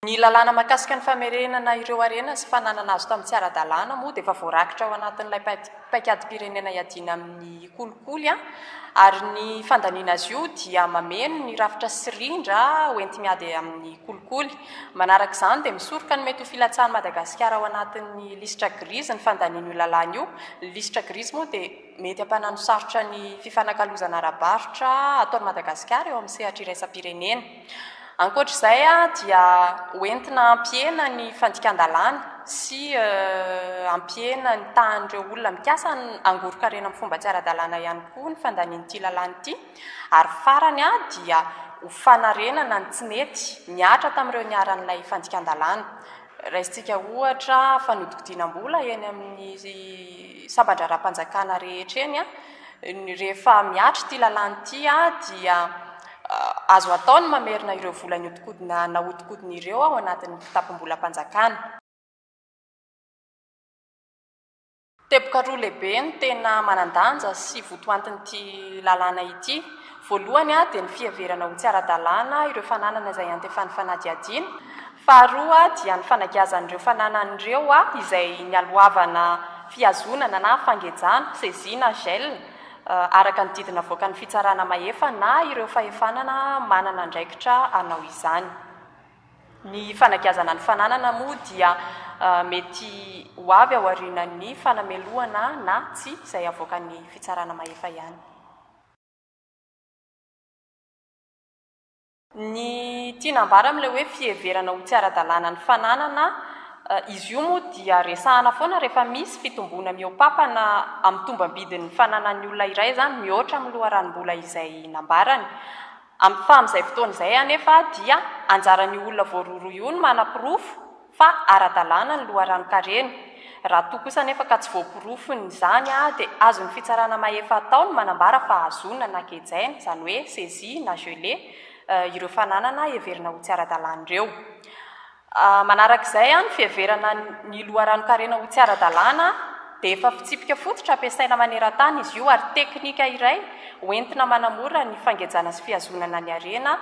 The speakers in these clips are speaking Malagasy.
Ny lalàna mahakasika ny famerenana ireo harena sy fananana azo tamin'ny tsy ara-dalàna moa dia efa voarakitra ao anatin'ilay paikadim-pirenena hiadiana amin'ny kolikoly ary ny fandaniana azy io dia mameno ny rafitra sy rindra hoenti-miady amin'ny kolikoly. Manaraka izany dia misoroka ny mety ho filatsahan'i Madagasikara ao anatin'ny lisitra grise ny fandaniana io lalàna io. Ny lisitra grise moa dia mety hampanano sarotra ny fifanakalozana ara-barotra ataon'i Madagasikara eo amin'ny sehatra iraisam-pirenena. Ankoatra izay dia hoentina hampihena ny fandikan-dalàna sy hampihena ny tahan'ireo olona mikasa ny hangoron-karena amin'ny fomba tsy ara-dalàna ihany koa ny fandanian'ity lalàna ity. Ary farany dia ho fanarenana ny tsy nety nihatra tamin'ireo niharan'ilay fandikan-dalàna. Raisintsika ohatra fanodikodinam-bola eny amin'ny sampan-draharaham-panjakana rehetra eny, rehefa mihatra ity lalàna ity dia azo atao ny mamerina ireo vola niodikodina nahodinkodina ireo ao anatin'ny kitapom-bolam-panjakana. Teboka roa lehibe no tena manan-danja sy votoantin'ity lalàna ity. Voalohany dia ny fiheverana ho tsy ara-dalàna ireo fananana izay iantefan'ny fanadihadiana. Faharoa dia ny fanagiazana ireo fananana ireo izay nialohavana fihazonana na fangejana, saisie na gel, araka ny didy navoakan'ny fitsarana mahefa na ireo fahefanana manana andraikitra hanao izany. Ny fanagiazana ny fananana moa dia mety ho avy aorianan'ny fanamelohana na tsia izay avoakan'ny fitsarana mahefa ihany. Ny tiana ambara amin'ilay hoe fiheverana ho tsy ara-dalàna ny fananana, izy io moa dia resahana foana rehefa misy fitomboana mihoa-papana amin'ny tombam-bidin'ny fananan'ny olona iray izany mihoatra amin'ny loharanom-bola izay nambarany. Amin'ny fa amin'izay fotoana izay anefa dia anjaran'io olona voarohirohy io ny manaporofo fa ara-dalàna ny loharanon-kareny. Raha toa kosa anefa ka tsy voaporofony izany dia azon'ny fitsarana mahefa atao ny manambara fa azonina na gejaina, izany hoe saisie na gelée, ireo fananana heverina ho tsy ara-dalàna ireo. Manaraka izay, ny fiheverana ny loharanon-karena ho tsy ara-dalàna dia efa fitsipika fototra ampiasaina maneran-tany izy io ary teknika iray hoentina manamora ny fangejana sy fihazonana ny harena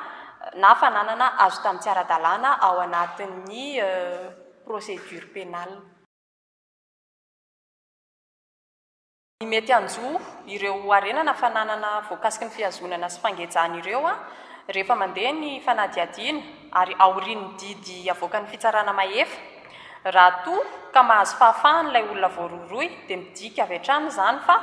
na fananana azo tamin'ny tsy ara-dalàna ao anatin'ny procédure pénale. Ny mety hanjo ireo harena na fananana voakasiky ny fihazonana sy fangejana ireo rehefa mandeha ny fanadihadiana ary aorian'ny didy avoakan'ny fitsarana mahefa. Raha toa ka mahazo fahafahana ilay olona voarohirohy dia midika avy hatrany izany fa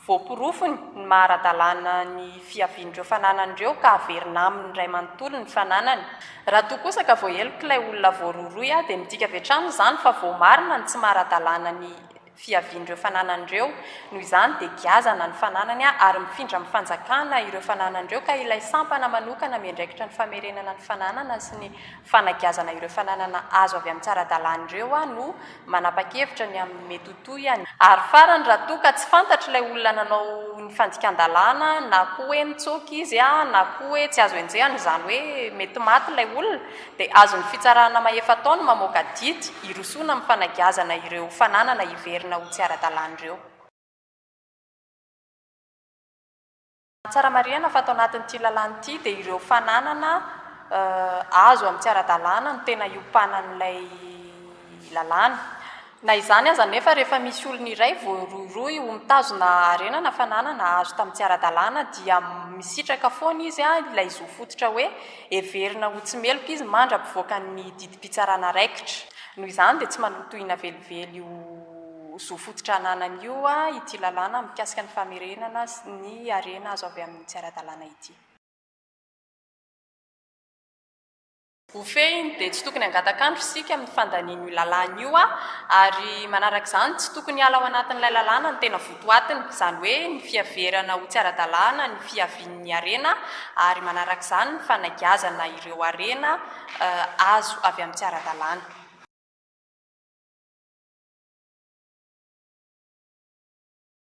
voaporofony ny maha ara-dalàna ny fiavian'ireo fananana ireo ka averina aminy iray manontolo ny fananany. Raha toa kosa ka voaheloka ilay olona voarohirohy dia midika avy hatrany izany fa voamarina ny tsy maha ara-dalàna ny fiavian'ireo fananany ireo. Noho izany dia giazana ny fananany ary mifindra amin'ny fanjakana ireo fananany ireo ka ilay sampana manokana miandraikitra ny famerenana ny fananana sy ny fanagiazana ireo fananana azo avy amin'ny tsy ara-dalàna ireo no manapa-kevitra ny amin'ny mety ho tohiny. Ary farany raha toa ka tsy fantatr'ilay olona nanao ny fandikan-dalàna na koa hoe nitsoaka izy na koa hoe tsy azo enjehina izany hoe mety maty ilay olona dia azon'ny fitsarana mahefa atao ny mamoaka didy hirosoana amin'ny fanagiazana ireo fananana hiverina ho tsy ara-dalàna ireo. Tsara marihana fa ato anatin'ity lalàna ity dia ireo fananana azo amin'ny tsy ara-dalàna no tena iompanan'ilay lalàna. Na izany aza anefa, rehefa misy olona iray voarohirohy ho mitazona harena na fananana azo tamin'ny tsy ara-dalàna dia misitraka foana izy ilay zo fototra hoe heverina ho tsy meloka izy mandra-pivoakan'ny didim-pitsarana raikitra. Noho izany dia tsy manotohina velively io zo fototra ananany io ity lalàna mikasika ny famerenana ny harena azo avy amin'ny tsy ara-dalàna ity. Ho fehiny dia tsy tokony hangatak'andro isika amin'ny fandaniana io lalàna io ary manaraka izany tsy tokony hiala ao anatin'ilay lalàna ny tena votoatiny, izany hoe ny fiheverana ho tsy ara-dalàna ny fiavian'ny harena ary manaraka izany ny fanagiazana ireo harena azo avy amin'ny tsy ara-dalàna.